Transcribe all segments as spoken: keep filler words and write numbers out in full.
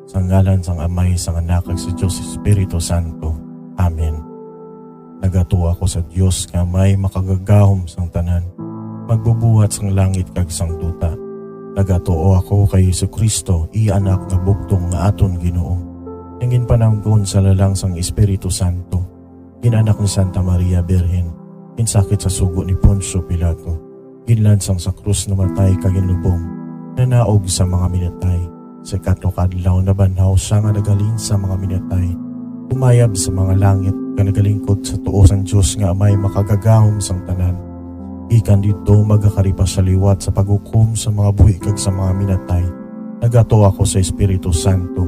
Sa ngalan sang Amay, sang Anak, kag sa Dios Espiritu Santo. Amen. Nagatuo ako sa Dios nga Amay makagagahom sang tanan, magbubuhat sang langit kag sang duta. Nagatuo ako kay Jesu-Cristo, iya Anak nga bugtong nga aton Ginoo, nga ginpanamkon sa lalang sang Espiritu Santo, gin-anak ni Santa Maria Birhen, ginsakit sa sugo ni Poncio Pilato, ginlansang sa krus, namatay kag ginlubong, nanaog sa mga minatay. Sa ikatlo ka adlaw nabanhaw sia nga naghalin sa mga minatay, umayab sa mga langit, kag nagalingkod sa tuo sang Dios nga Amay makagagahom sang tanan. Gikan didto magakari pa sia liwat sa paghukom sa mga buhi kag sa mga minatay. Nagatuo ako sa Espiritu Santo,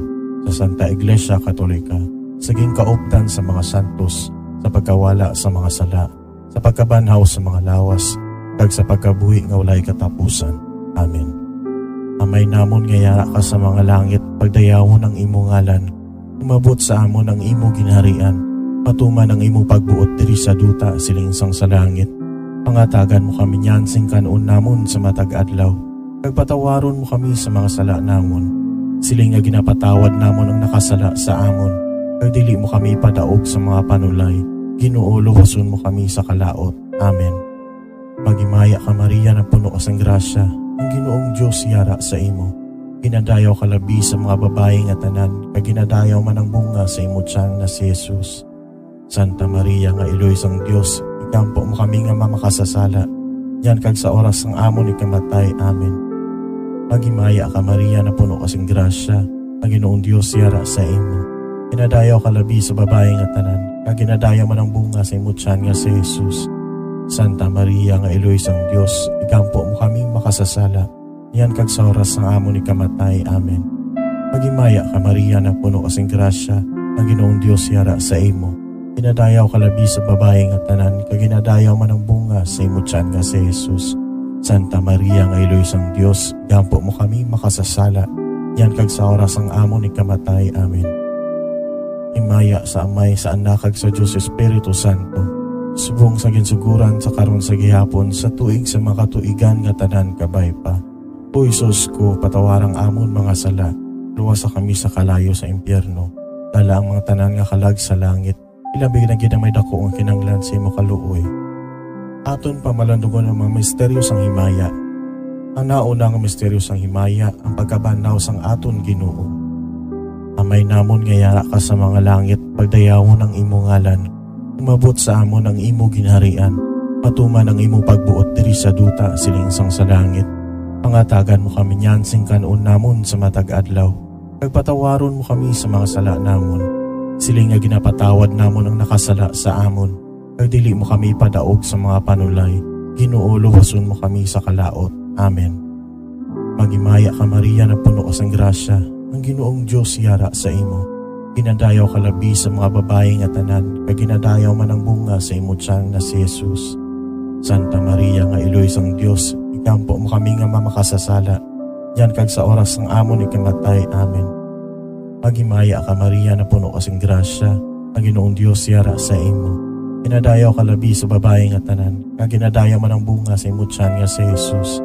sa Santa Iglesia Katolika, sa ginkaupdan sa mga santos, sa pagkawala sa mga sala, sa pagkabanhaw sa mga lawas, kag sa pagkabuhi nga walay katapusan. Amen. Amay namon nga yara ka sa mga langit, pagdayawon ang imo ngalan. Umabot sa amon ang imo ginharian. Matuman ang imo pagbuot diri sa duta, siling sang sa langit. Pangatagan mo kami niyan sing kan-on namon sa matag adlaw, kag patawaron mo kami sa mga sala namon, siling nga ginapatawad namon ang nakasala sa amon, kag dili mo kami ipadaog sa mga panulay. Ginoo, luwason mo kami sa kalaut. Amen. Maghimaya ka, Maria, nga puno ka sang grasya, ang Ginoong Dios yara sa imo. Ginadayaw ka labi sa mga babayi nga tanan, kag ginadayaw man ang bunga sa imo tiyan nga si Jesus. Santa Maria nga iloy sang Dios, igampo mo kami nga mga makasasala, niyan kag sa oras sang amon ikamatay. Amen. Maghimaya ka, Maria, nga puno ka sing grasya, ang Ginoong Dios yara sa imo. Ginadayaw ka labi sa babayi nga tanan, kag ginadayaw man ang bunga sa imo tiyan nga si Jesus. Santa Maria nga iloy sang Dios, igampo mo kami makasasala, niyan kag sa oras sang amon ikamatay. Amen. Maghimaya ka, Maria, nga puno ka sing grasya, ang Ginoong Dios yara sa imo. Ginadayaw ka labi sa babayi nga tanan, kag ginadayaw man ang bunga sa imo tiyan nga si Jesus. Santa Maria nga iloy sang Dios, igampo mo kami makasasala, niyan kag sa oras sang amon ikamatay. Amen. Himaya sa Amay, sa Anak, kag sa Dios Espiritu Santo, subong sa ginsuguran, sa karon, sa gihapon, sa tuig sa mga katuigan nga tanan. Kabay pa. O Jesus ko, patawara ang amon mga sala, luwasa kami sa kalayo sa impyerno, dala ang mga tanan nga kalag sa langit, ilabi na gid ang may daku nga kinahanglan sa imo kaluoy. Aton pamalandungon ang mga misteryo sang himaya. Ang nauna nga misteryo sang himaya, ang pagkabanhaw sang aton Ginoo. Amay namon nga yara ka sa mga langit, pagdayawon ang imo ngalan. Umabot sa amon ang imo ginharian. Matuman ang imo pagbuot diri sa duta, siling sang sa langit. Pangatagan mo kami niyan sing kan-on namon sa matag adlaw, kag patawaron mo kami sa mga sala namon, siling nga ginapatawad namon ang nakasala sa amon, kag dili mo kami ipadaog sa mga panulay. Ginoo, luwason mo kami sa kalaut. Amen. Maghimaya ka, Maria, nga puno ka sang grasya, ang Ginoong Dios yara sa imo. Ginadayaw ka labi sa mga babayi nga tanan, kag ginadayaw man ang bunga sa imo tiyan nga si Jesus. Santa Maria nga iloy sang Dios, igampo mo kami nga mga makasasala, niyan kag sa oras sang amon ikamatay. Amen. Maghimaya ka, Maria, nga puno ka sing grasya, ang Ginoong Dios yara sa imo. Ginadayaw ka labi sa babayi nga tanan, kag ginadayaw man ang bunga sa imo tiyan nga si Jesus.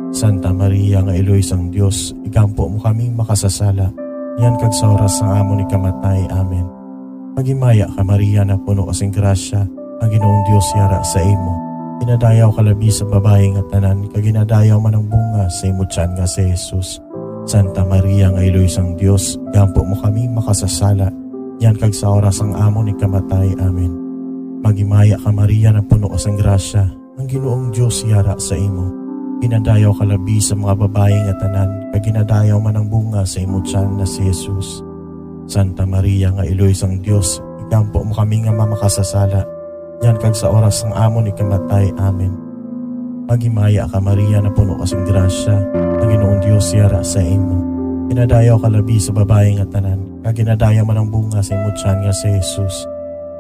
Santa Maria nga iloy sang Dios, igampo mo kami makasasala, niyan kag sa oras sang amon ikamatay. Amen. Maghimaya ka, Maria, nga puno ka sing grasya, ang Ginoong Dios yara sa imo. Ginadayaw ka labi sa babayi nga tanan, kag ginadayaw man ang bunga sa imo tiyan nga si Jesus. Santa Maria nga iloy sang Dios, igampo mo kami makasasala, niyan kag sa oras sang amon ikamatay. Amen. Maghimaya ka, Maria, nga puno ka sang grasya, ang Ginoong Dios yara sa imo. Ginadayaw ka labi sa mga babayi nga tanan, kag ginadayaw man ang bunga sa imo tiyan nga si Jesus. Santa Maria nga iloy sang Dios, igampo mo kami nga mga makasasala, niyan kag sa oras sang amon ikamatay. Amen. Maghimaya ka, Maria, nga puno ka sing grasya, ang Ginoong Dios yara sa imo. Ginadayaw ka labi sa babayi nga tanan, kag ginadayaw man ang bunga sa imo tiyan nga si Jesus.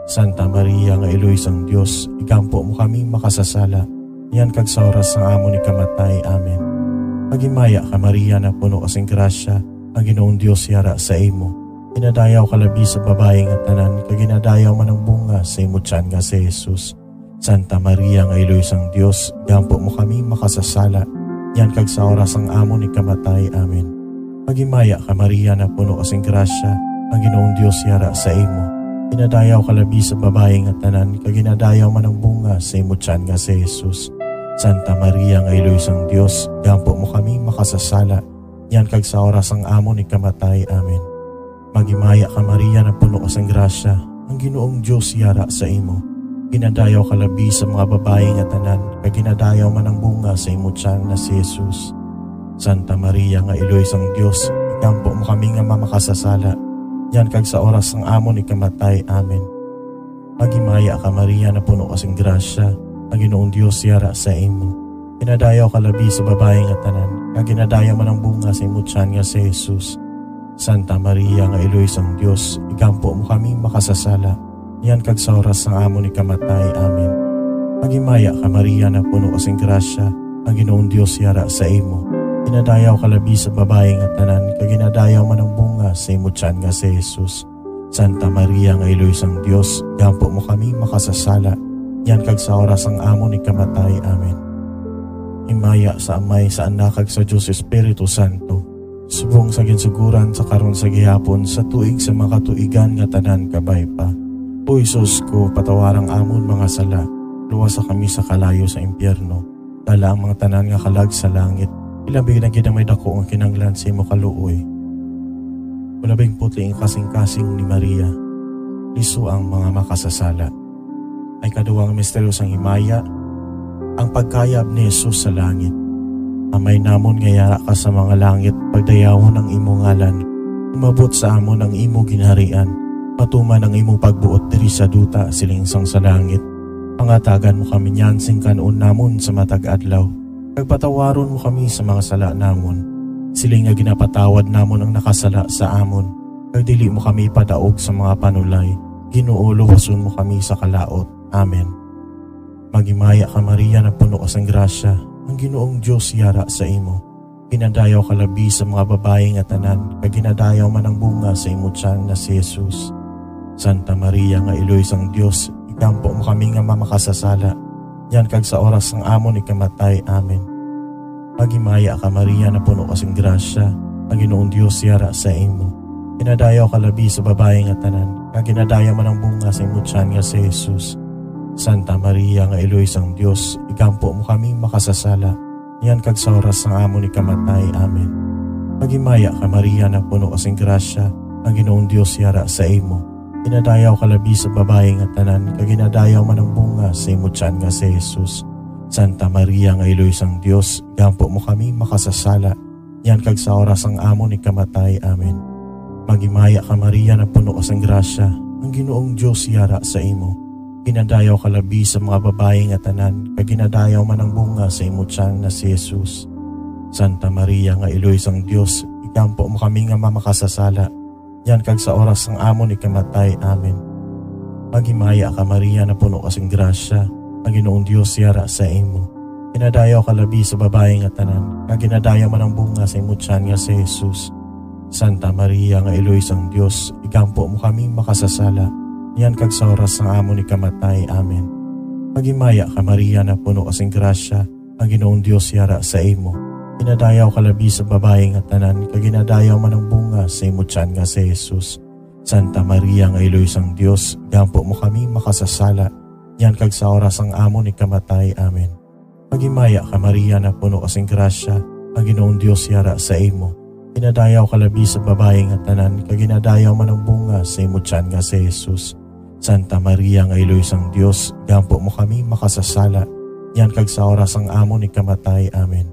Santa Maria nga iloy sang Dios, igampo mo kami makasasala, niyan kag sa oras sang amon ikamatay. Amen. Maghimaya ka, Maria, nga puno ka sing grasya, ang Ginoong Dios yara sa imo. Ginadayaw ka labi sa babayi nga tanan, kag ginadayaw man ang bunga sa imo tiyan nga si Jesus. Santa Maria nga iloy sang Dios, igampo mo kami makasasala, niyan kag sa oras sang amon ikamatay. Amen. Maghimaya ka, Maria, nga puno ka sing grasya, ang Ginoong Dios yara sa imo. Ginadayaw ka labi sa babayi nga tanan, kag ginadayaw man ang bunga sa imo tiyan nga si Jesus. Santa Maria nga iloy sang Dios, igampo mo kami makasasala, niyan kag sa oras sang amon ikamatay. Amen. Maghimaya ka, Maria, nga puno ka sang grasya, ang Ginoong Dios yara sa imo. Ginadayaw ka labi sa mga babayi nga tanan, kag ginadayaw man ang bunga sa imo tiyan nga si Jesus. Santa Maria nga iloy sang Dios, igampo mo kami nga mga makasasala, niyan kag sa oras sang amon ikamatay. Amen. Maghimaya ka, Maria, nga puno ka sing grasya, ang Ginoong Dios yara sa imo. Ginadayaw ka labi sa babayi nga tanan, kag ginadayaw man ang bunga sa imo tiyan nga si Jesus. Santa Maria nga iloy sang Dios, igampo mo kami makasasala, niyan kag sa oras sang amon ikamatay. Amen. Maghimaya ka, Maria, nga puno ka sing grasya, ang Ginoong Dios yara sa imo. Ginadayaw ka labi sa babayi nga tanan, kag ginadayaw man ang bunga sa imo tiyan nga si Jesus. Santa Maria nga iloy sang Dios, igampo mo kami makasasala, niyan kag sa oras sang amon ikamatay. Amen. Himaya sa Amay, sa Anak, kag sa Dios Espiritu Santo, subong sa ginsuguran, sa karon, sa gihapon, sa tuig sa mga katuigan nga tanan. Kabay pa. O Jesus ko, patawara ang amon mga sala, luwasa kami sa kalayo sa impyerno, dala ang mga tanan nga kalag sa langit, ilabi na gid ang may daku nga kinahanglan sa imo kaluoy. Ulabing puti ang kasing-kasing ni Maria, liso ang mga makasasala. Ay kaduwang misteryo sang himaya, ang pagkayab ni Jesus sa langit. Amay namon nga yara ka sa mga langit, pagdayawon ang imo ngalan, umabot sa amon ang imo ginharian, matuman ang imo pagbuot diri sa duta, siling sang sa langit. Pangatagan mo kami niyan sing kan-on namon sa matag adlaw, kag patawaron mo kami sa mga sala namon, siling nga ginapatawad namon ang nakasala sa amon, kag dili mo kami ipadaog sa mga panulay, Ginoo, luwason mo kami sa kalaut. Amen. Maghimaya ka, Maria, nga puno ka sang grasya, ang Ginoong Dios yara sa imo. Ginadayaw ka labi sa mga babayi nga tanan, kag ginadayaw man ang bunga sa imo tiyan nga si Jesus. Santa Maria nga iloy sang Dios, igampo mo kami nga mga makasasala, niyan kag sa oras sang amon ikamatay. Amen. Maghimaya ka, Maria, nga puno ka sing grasya, ang Ginoong Dios yara sa imo. Ginadayaw ka labi sa babayi nga tanan, kag ginadayaw man ang bunga sa imo tiyan nga si Jesus. Santa Maria nga iloy sang Dios, igampo mo kami makasasala, niyan kag sa oras sang amon ikamatay. Amen. Maghimaya ka, Maria, nga puno ka sing grasya, ang Ginoong Dios yara sa imo. Ginadayaw ka labi sa babayi nga tanan, kag ginadayaw man ang bunga sa imo tiyan nga si Jesus. Santa Maria nga iloy sang Dios, igampo mo kami makasasala, niyan kag sa oras sang amon ikamatay. Amen. Maghimaya ka, Maria, nga puno ka sang grasya, ang Ginoong Dios yara sa imo. Ginadayaw ka labi sa mga babayi nga tanan, kag ginadayaw man ang bunga sa imo tiyan nga si Jesus. Santa Maria nga iloy sang Dios, igampo mo kami nga mga makasasala, niyan kag sa oras sang amon ikamatay. Amen. Maghimaya ka, Maria, nga puno ka sing grasya, ang Ginoong Dios yara sa imo. Ginadayaw ka labi sa babayi nga tanan, kag ginadayaw man ang bunga sa imo tiyan nga si Jesus. Santa Maria nga iloy sang Dios, igampo mo kami makasasala, niyan kag sa oras sang amon ikamatay. Amen. Maghimaya ka, Maria, nga puno ka sing grasya, ang Ginoong Dios yara sa imo. Ginadayaw ka labi sa babayi nga tanan, kag ginadayaw man ang bunga sa imo tiyan nga si Jesus. Santa Maria nga iloy sang Dios, igampo mo kami makasasala, niyan kag sa oras sang amon ikamatay. Amen. Maghimaya ka, Maria, nga puno ka sing grasya, ang Ginoong Dios yara sa imo. Ginadayaw ka labi sa babayi nga tanan, kag ginadayaw man ang bunga sa imo tiyan nga si Jesus. Santa Maria nga iloy sang Dios, igampo mo kami makasasala, niyan kag sa oras sang amon ikamatay. Amen.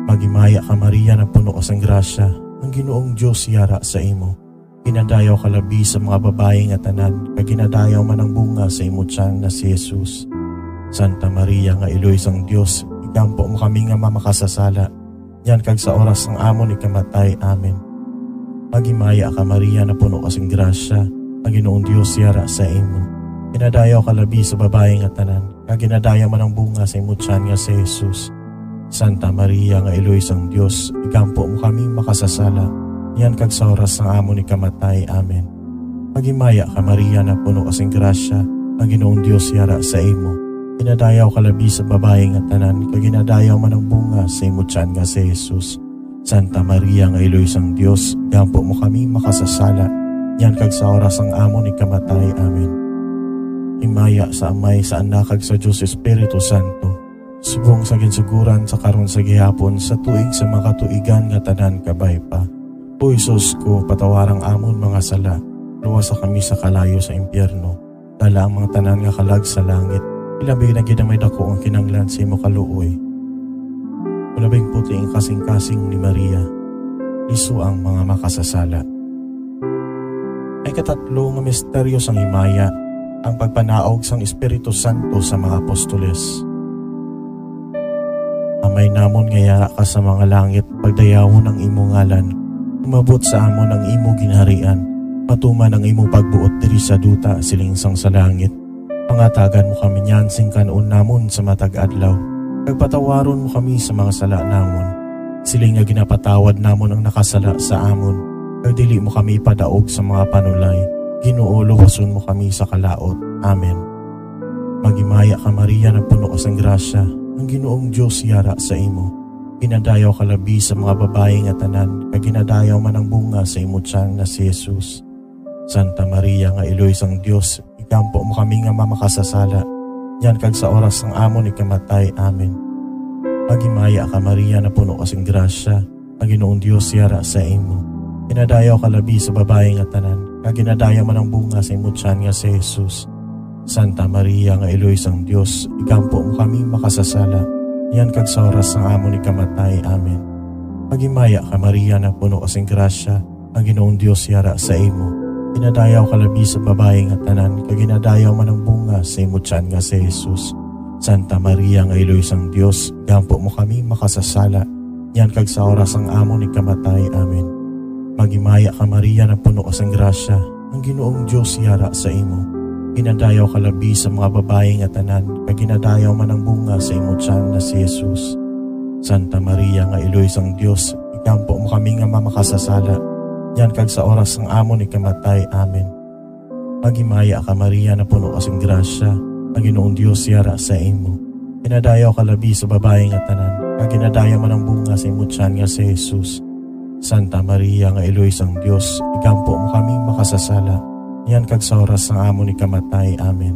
Maghimaya ka, Maria, nga puno ka sang grasya, ang Ginoong Dios yara sa imo. Ginadayaw ka labi sa mga babayi nga tanan, kag ginadayaw man ang bunga sa imo tiyan nga si Jesus. Santa Maria nga iloy sang Dios, igampo mo kami nga mga makasasala, niyan kag sa oras sang amon ikamatay. Amen. Maghimaya ka, Maria, nga puno ka sing grasya, ang Ginoong Dios yara sa imo. Ginadayaw ka labi sa babayi nga tanan, kag ginadayaw man ang bunga sa imo tiyan nga si Jesus. Santa Maria nga iloy sang Dios, igampo mo kami makasasala, niyan kag sa oras sang amon ikamatay. Amen. Maghimaya ka, Maria, nga puno ka sing grasya, ang Ginoong Dios yara sa imo. Ginadayaw ka labi sa babayi nga tanan, kag ginadayaw man ang bunga sa imo tiyan nga si Jesus. Santa Maria nga iloy sang Dios, igampo mo kami makasasala, niyan kag sa oras sang amon ikamatay. Amen. Himaya sa Amay, sa Anak, kag sa Dios Espiritu Santo, subong sa ginsuguran, sa karon, sa gihapon, sa tuig sa mga katuigan nga tanan. Kabay pa. O Jesus ko, patawara ang amon mga sala, luwasa kami sa kalayo sa impyerno, dala ang mga tanan nga kalag sa langit, ilabi na gid ang may dako ang kinahanglan sa imo kaluoy. Ulabing puti ang kasing-kasing ni Maria, liso ang mga makasasala. Ay katatlo nga misteryo sang himaya, ang pagpanaog sang Espiritu Santo sa mga apostoles. Amay namon nga yara ka sa mga langit, pagdayawon ang imo ngalan. Umabot sa amon ang imo ginharian. Matuman ang imo pagbuot diri sa duta, siling sang sa langit. Pangatagan mo kami niyan sing kan-on namon sa matag adlaw. Kag patawaron mo kami sa mga sala namon, siling nga ginapatawad namon ang nakasala sa amon. Kag dili mo kami ipadaog sa mga panulay. Ginoo, luwason mo kami sa kalaot. Amen. Maghimaya ka, Maria, nga puno ka sang grasya, ang Ginoong Dios yara sa imo. Ginadayaw ka labi sa mga babayi nga tanan, kag ginadayaw man ang bunga sa imo tiyan nga si Jesus. Santa Maria nga iloy sang Dios, igampo mo kami nga mga makasasala, niyan kag sa oras sang amon ikamatay. Amen. Maghimaya ka, Maria, nga puno ka sing grasya, ang Ginoong Dios yara sa imo. Ginadayaw ka labi sa babayi nga tanan, kag ginadayaw man ang bunga sa imo tiyan nga si Jesus. Santa Maria nga iloy sang Dios, igampo mo kami makasasala, niyan kag sa oras sang amon ikamatay. Amen. Maghimaya ka, Maria, nga puno ka sing grasya, ang Ginoong Dios yara sa imo. Ginadayaw ka labi sa babayi nga tanan, kag ginadayaw man ang bunga sa imo tiyan nga si Jesus. Santa Maria nga iloy sang Dios, igampo mo kami makasasala, niyan kag sa oras sang amon ikamatay. Amen. Maghimaya ka, Maria, nga puno ka sang grasya, ang Ginoong Dios yara sa imo. Ginadayaw ka labi sa mga babayi nga tanan, kag ginadayaw man ang bunga sa imo tiyan nga si Jesus. Santa Maria nga iloy sang Dios, igampo mo kami nga mga makasasala, niyan kag sa oras sang amon ikamatay. Amen. Maghimaya ka, Maria, nga puno ka sing grasya, ang Ginoong Dios yara sa imo. Ginadayaw ka labi sa babayi nga tanan, kag ginadayaw man ang bunga sa imo tiyan nga si Jesus. Santa Maria nga iloy sang Dios, igampo mo kami makasasala, niyan kag sa oras sang amon ikamatay. Amen.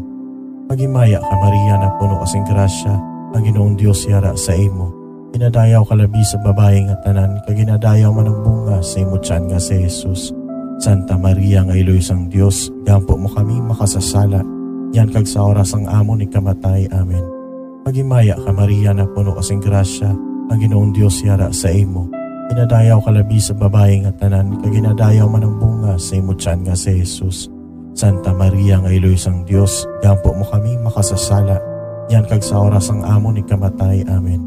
Maghimaya ka, Maria, nga puno ka sing grasya, ang Ginoong Dios yara sa imo. Ginadayaw ka labi sa babayi nga tanan, kag ginadayaw man ang bunga sa imo tiyan nga si Jesus. Santa Maria nga iloy sang Dios, igampo mo kami makasasala, niyan kag sa oras sang amon ikamatay. Amen. Maghimaya ka, Maria, nga puno ka sing grasya, ang Ginoong Dios yara sa imo. Ginadayaw ka labi sa babayi nga tanan, kag ginadayaw man ang bunga sa imo tiyan nga si Jesus. Santa Maria nga iloy sang Dios, igampo mo kami makasasala, niyan kag sa oras sang amon ikamatay. Amen.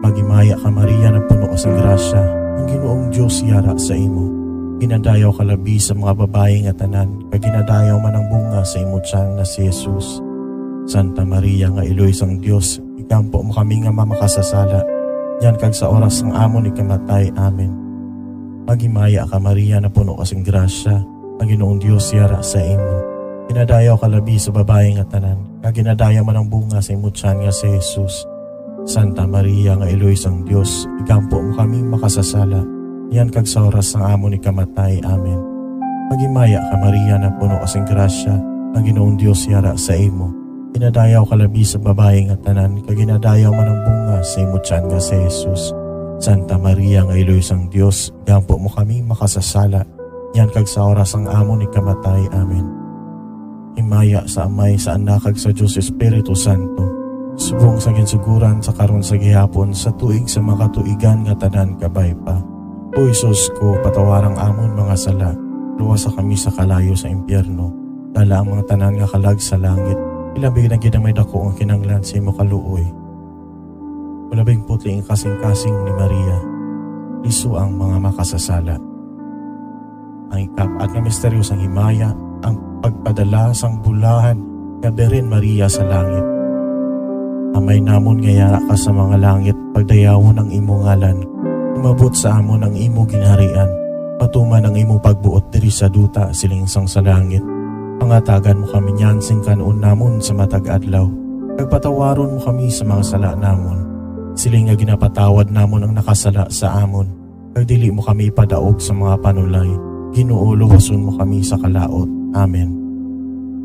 Maghimaya ka, Maria, nga puno ka sang grasya, ang Ginoong Dios yara sa imo. Ginadayaw ka labi sa mga babayi nga tanan, kag ginadayaw man ang bunga sa imo tiyan nga si Jesus. Santa Maria nga iloy sang Dios, igampo mo kami nga mga makasasala, niyan kag sa oras sang amon ikamatay. Amen. Maghimaya ka, Maria, nga puno ka sing grasya, ang Ginoong Dios yara sa imo. Ginadayaw ka labi sa babayi nga tanan, kag ginadayaw man ang bunga sa imo tiyan nga si Jesus. Santa Maria nga iloy sang Dios, igampo mo kami makasasala, niyan kag sa oras sang amon ikamatay. Amen. Maghimaya ka, Maria, nga puno ka sing grasya, ang Ginoong Dios yara sa imo. Ginadayaw ka labi sa babayi nga tanan, kag ginadayaw man ang bunga sa imo tiyan nga si Jesus. Santa Maria nga iloy sang Dios, igampo mo kami makasasala, niyan kag sa oras sang amon ikamatay. Amen. Himaya sa Amay, sa Anak, kag sa Dios Espiritu Santo, subong sa ginsuguran, sa karon, sa gihapon, sa tuig sa mga katuigan nga tanan. Kabay pa. O Jesus ko, patawara ang amon mga sala, luwasa kami sa kalayo sa impyerno, dala ang mga tanan nga kalag sa langit, ilabi na gid ang may dako nga kinahanglan sa imo kaluoy. Ulabing puti ang kasing-kasing ni Maria, liso ang mga makasasala. Ang ikaapat nga misteryo sang himaya, ang pagpadala sang bulahan nga Birhen Maria sa langit. Amay namon nga yara ka sa mga langit, pagdayawon ang imo ngalan. Umabot sa amon ang imo ginharian. Matuman ang imo pagbuot diri sa duta, siling sang sa langit. Pangatagan mo kami niyan sing kan-on namon sa matag adlaw. Kag patawaron mo kami sa mga sala namon, siling nga ginapatawad namon ang nakasala sa amon. kag dili mo kami ipadaog sa mga panulay. Ginoo, luwason mo kami sa kalaut. Amen.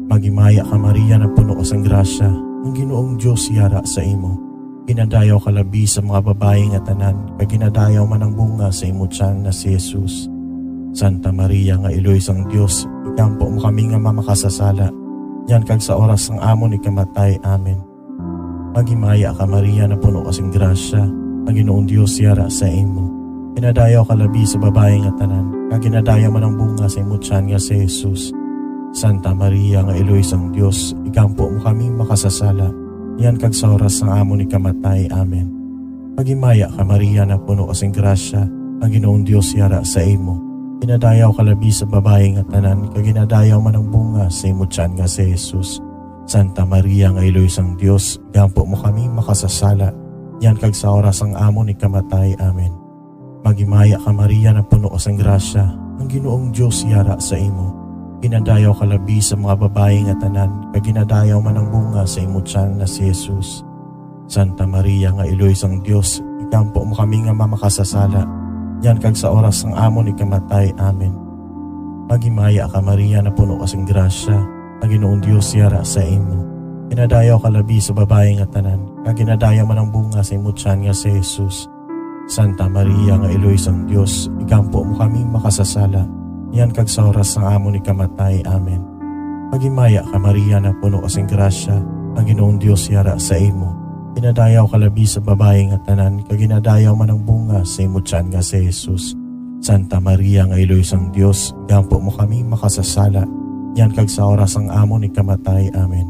Maghimaya ka, Maria, nga puno ka sang grasya, ang Ginoong Dios yara sa imo. Ginadayaw ka labi sa mga babayi nga tanan, kag ginadayaw man ang bunga sa imo tiyan nga si Jesus. Santa Maria nga iloy sang Dios, igampo mo kami nga mga makasasala, niyan kag sa oras sang amon ikamatay. Amen. Maghimaya ka, Maria, nga puno ka sing grasya, ang Ginoong Dios yara sa imo. Ginadayaw ka labi sa babayi nga tanan, kag ginadayaw man ang bunga sa imo tiyan nga si Jesus. Santa Maria nga iloy sang Dios, igampo mo kami makasasala, niyan kag sa oras sang amon ikamatay. Amen. Maghimaya ka, Maria, nga puno ka sing grasya, ang Ginoong Dios yara sa imo. Ginadayaw ka labi sa babayi nga tanan, kag ginadayaw man ang bunga sa imo tiyan nga si Jesus. Santa Maria nga iloy sang Dios, igampo mo kami makasasala, niyan kag sa oras sang amon ikamatay. Amen. Maghimaya ka, Maria, nga puno ka sang grasya, ang Ginoong Dios yara sa imo. Ginadayaw ka labi sa mga babayi nga tanan, kag ginadayaw man ang bunga sa imo tiyan nga si Jesus. Santa Maria nga iloy sang Dios, igampo mo kami nga mga makasasala, niyan kag sa oras sang amon ikamatay. Amen. Maghimaya ka, Maria, nga puno ka sing grasya, ang Ginoong Dios yara sa imo. Ginadayaw ka labi sa babayi nga tanan, kag ginadayaw man ang bunga sa imo tiyan nga si Jesus. Santa Maria nga iloy sang Dios, igampo mo kami makasasala, niyan kag sa oras sang amon ikamatay. Amen. Maghimaya ka, Maria, nga puno ka sing grasya, ang Ginoong Dios yara sa imo. Ginadayaw ka labi sa babayi nga tanan, kag ginadayaw man ang bunga sa imo tiyan nga si Jesus. Santa Maria nga iloy sang Dios, igampo mo kami makasasala, niyan kag sa oras sang amon ikamatay. Amen.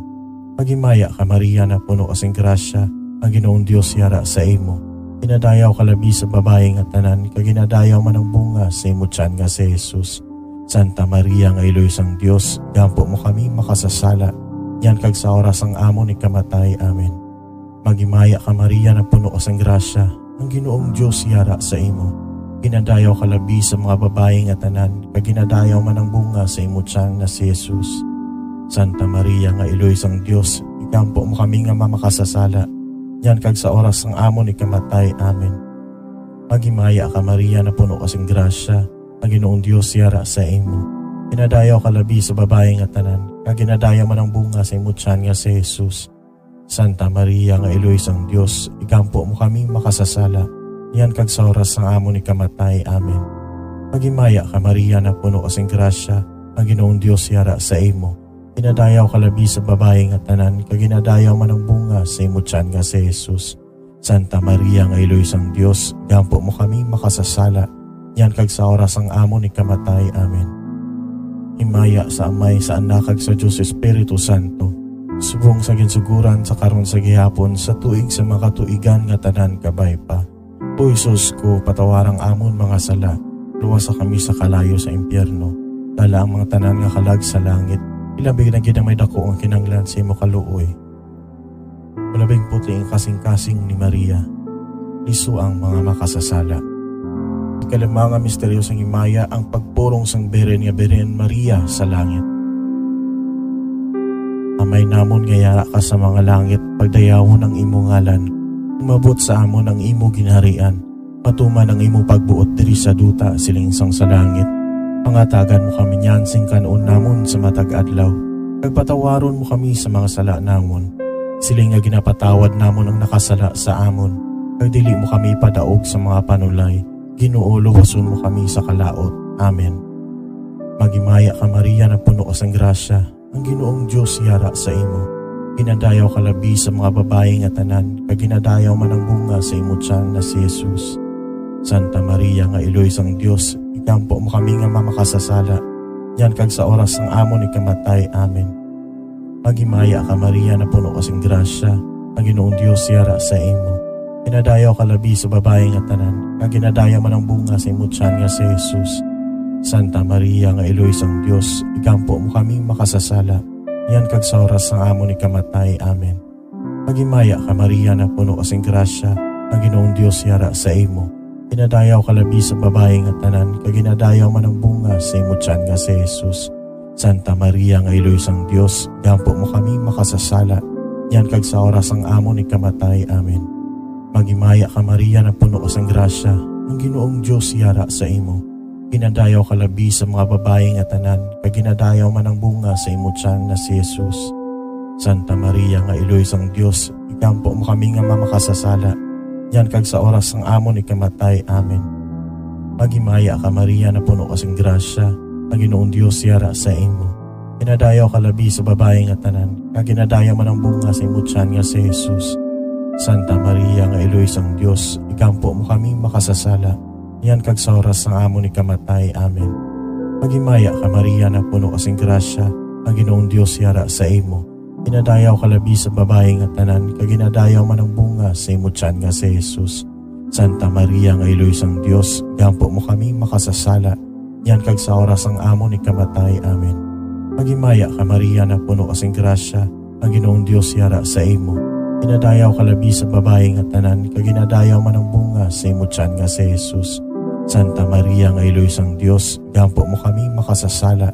Maghimaya ka, Maria, nga puno ka sing grasya, ang Ginoong Dios yara sa imo. Ginadayaw ka labi sa babayi nga tanan, kag ginadayaw man ang bunga sa imo tiyan nga si Jesus. Santa Maria nga iloy sang Dios, igampo mo kami makasasala, niyan kag sa oras sang amon ikamatay. Amen. Maghimaya ka, Maria, nga puno ka sang grasya, ang Ginoong Dios yara sa imo. Ginadayaw ka labi sa mga babayi nga tanan, kag ginadayaw man ang bunga sa imo tiyan nga si Jesus. Santa Maria nga iloy sang Dios, igampo mo kami nga mga makasasala, niyan kag sa oras sang amon ikamatay. Amen. Maghimaya ka, Maria, nga puno ka sing grasya, ang Ginoong Dios yara sa imo. Ginadayaw ka labi sa babayi nga tanan, kag ginadayaw man ang bunga sa imo tiyan nga si Jesus. Santa Maria nga iloy sang Dios, igampo mo kami makasasala, niyan kag sa oras sang amon ikamatay. Amen. Maghimaya ka, Maria, nga puno ka sing grasya, ang Ginoong Dios yara sa imo. Ginadayaw ka labi sa babayi nga tanan, kag ginadayaw man ang bunga sa imo tiyan nga si Jesus. Santa Maria nga iloy sang Dios, igampo mo kami makasasala, niyan kag sa oras sang amon ikamatay. Amen. Himaya sa Amay, sa Anak, kag sa Dios Espiritu Santo, subong sa ginsugoran, sa karon, sa gihapon, sa tuig sa mga katuigan nga tanan kabay pa. O Jesus ko, patawara ang amon mga sala, luwasa kami sa kalayo sa impyerno, dala ang mga tanan nga kalag sa langit, ilabi na gid ang may daku nga kinahanglan sa imo kaluoy. Malabing puti ang kasing-kasing ni Maria, liso ang mga makasasala. Ikalima nga misteryo sang himaya, ang pagpulong sang Birhen nga Birhen Maria sa langit. Amay namon nga yara ka sa mga langit, pagdayawon ang imo ngalan, umabot sa amon ang imo ginharian, matuman ang imo pagbuot diri sa duta, siling sang sa langit. Pangatagan mo kami niyan sing kan-on namon sa matag adlaw, kag patawaron mo kami sa mga sala namon, siling nga ginapatawad namon ang nakasala sa amon, kag dili mo kami ipadaog sa mga panulay. Ginoo, luwason mo kami sa kalaut. Amen. Maghimaya ka, Maria, nga puno ka sang grasya, ang Ginoong Dios yara sa imo. Ginadayaw ka labi sa mga babayi nga tanan, kag ginadayaw man ang bunga sa imo tiyan nga si Jesus. Santa Maria nga iloy sang Dios, igampo mo kami nga mga makasasala, niyan kag sa oras sang amon ikamatay. Amen. Maghimaya ka, Maria, nga puno ka sing grasya, ang Ginoong Dios yara sa imo. Ginadayaw ka labi sa babayi nga tanan, kag ginadayaw man ang bunga sa imo tiyan nga si Jesus. Santa Maria nga iloy sang Dios, igampo mo kami makasasala, niyan kag sa oras sang amon ikamatay. Amen. Maghimaya ka, Maria, nga puno ka sing grasya, ang Ginoong Dios yara sa imo. Ginadayaw ka labi sa babayi nga tanan, kag ginadayaw man ang bunga sa imo tiyan nga si Jesus. Santa Maria nga iloy sang Dios, igampo mo kami makasasala, niyan kag sa oras sang amon ikamatay. Amen. Maghimaya ka, Maria, nga puno ka sang grasya, ang Ginoong Dios yara sa imo. Ginadayaw ka labi sa mga babayi nga tanan, kag ginadayaw man ang bunga sa imo tiyan nga si Jesus. Santa Maria nga Iloy sang Dios, igampo mo kami nga mga makasasala, niyan kag sa oras sang amon ikamatay. Amen. Maghimaya ka, Maria, napuno ka sing grasya, ang Ginoong Dios yara sa imo. Ginadayaw ka labi sa babayi nga tanan, kag ginadayaw man ang bunga sa imo tiyan nga si Jesus. Santa Maria nga Iloy sang Dios, igampo mo kami makasasala, niyan kag sa oras sang amon ikamatay. Amen. Maghimaya ka, Maria, napuno ka sing grasya, ang Ginoong Dios yara sa imo. Ginadayaw ka labi sa babayi nga tanan, kag ginadayaw man ang bunga sa imo tiyan nga si Jesus. Santa Maria nga Iloy sang Dios, igampo mo kami makasasala, niyan kag sa oras sang amon ikamatay. Amen. Maghimaya ka, Maria, napuno ka sing grasya, ang Ginoong Dios yara sa imo. Ginadayaw ka labi sa babayi nga tanan, kag ginadayaw man ang bunga sa imo tiyan nga si Jesus. Santa Maria nga Iloy sang Dios, igampo mo kami makasasala,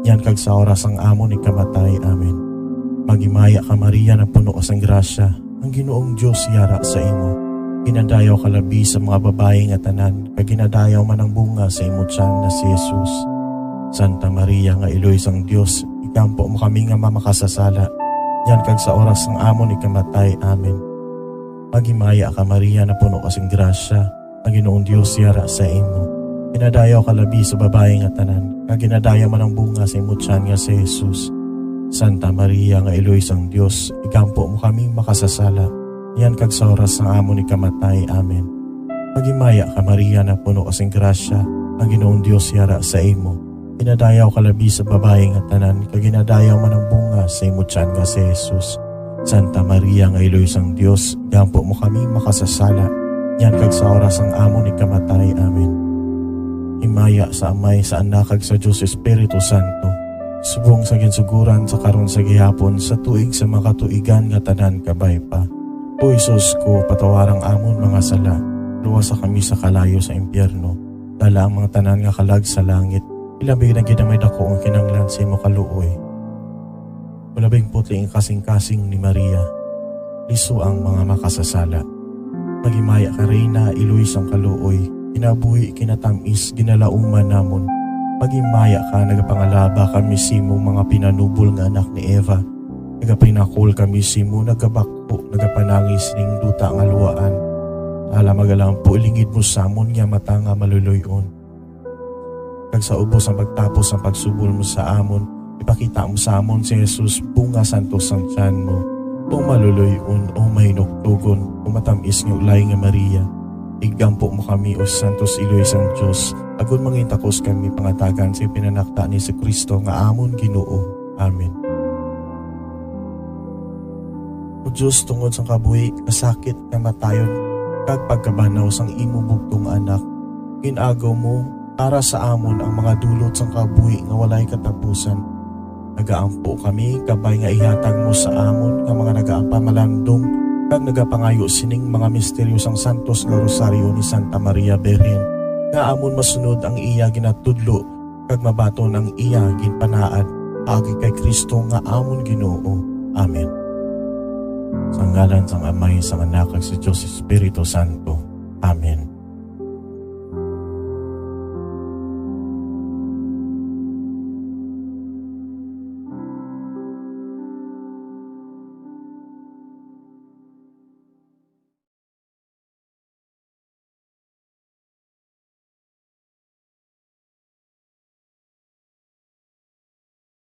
niyan kag sa oras sang amon ikamatay. Amen. Maghimaya ka, Maria, napuno ka sang grasya, ang Ginoong Dios yara sa imo. Ginadayaw ka labi sa mga babayi nga tanan, kag ginadayaw man ang bunga sa imo tiyan nga si Jesus. Santa Maria nga Iloy sang Dios, igampo mo kami nga mga makasasala, niyan kag sa oras sang amon ikamatay. Amen. Maghimaya ka, Maria, napuno ka sing grasya, ang Ginoong Dios yara sa imo. Ginadayaw ka labi sa babayi nga tanan, kag ginadayaw man ang bunga sa imo tiyan nga si Jesus. Santa Maria nga Iloy sang Dios, igampo mo kami makasasala, niyan kag sa oras sang amon ikamatay. Amen. Maghimaya ka, Maria, napuno ka sing grasya, ang Ginoong Dios yara sa imo. Ginadayaw ka labi sa babayi nga tanan, kag ginadayaw man ang bunga sa imo tiyan nga si Jesus. Santa Maria nga Iloy sang Dios, igampo mo kami makasasala, niyan kag sa oras sang amon ikamatay. Amen. Himaya sa Amay, sa Anak, kag sa Dios Espiritu Santo, subong sa ginsuguran, sa karon, sa gihapon, sa tuig sa mga katuigan nga tanan kabay pa. O Jesus ko, patawara ang amon mga sala, luwasa kami sa kalayo sa impyerno, dala ang mga tanan nga kalag sa langit, ilabi na gid ang may daku ang kinahanglan sa imo kaluoy. Ulabing putli ang kasing-kasing ni Maria, liso ang mga makasasala. Maghimaya ka, Reyna, iloy sang kaluoy, kinabuhi, kinatamis, ginalauman namon. Maghimaya ka, nagapangalaba kami simo, mga pinanubol nga anak ni Eva. Nagapinakol kami simo, nagabakho, nagapanangis ning duta nga luwaan. Ala, magalampo, ilingid mo samon nga mata nga maluloy-on. Kag sa ubos sang pagtapos sang pagsubol mo sa amon, ipakita mo sa amon si Jesus, bunga santos sang tiyan mo. O maluloy-on, o mahinuktogon, o matamis nga ulay nga Maria, igampo mo kami, o santos iloy sang Dios, agod mangin takos kami pangatagan sa ipinanakta ni Jesu-Cristo nga amon Ginoo. Amen. O Dios, tungod sang kabuhi, kasakit, kamatayon, kag pagkabanaw sang imo bugtong Anak, gin-agaw mo para sa amon ang mga dulot sang kabuhi nga walay katapusan. Nagaampo kami kabay nga ihatag mo sa amon nga mga nagapamalandong kag nagapangayo sining mga misteryo sang santos nga Rosaryo ni Santa Maria Birhen, nga amon masunod ang iya ginatudlo kag mabaton ang iya ginpanaad, paagi kay Cristo nga amon Ginoo. Amen. Sa ngalan sang Amay, sang Anak, kag sa Dios Espiritu Santo. Amen.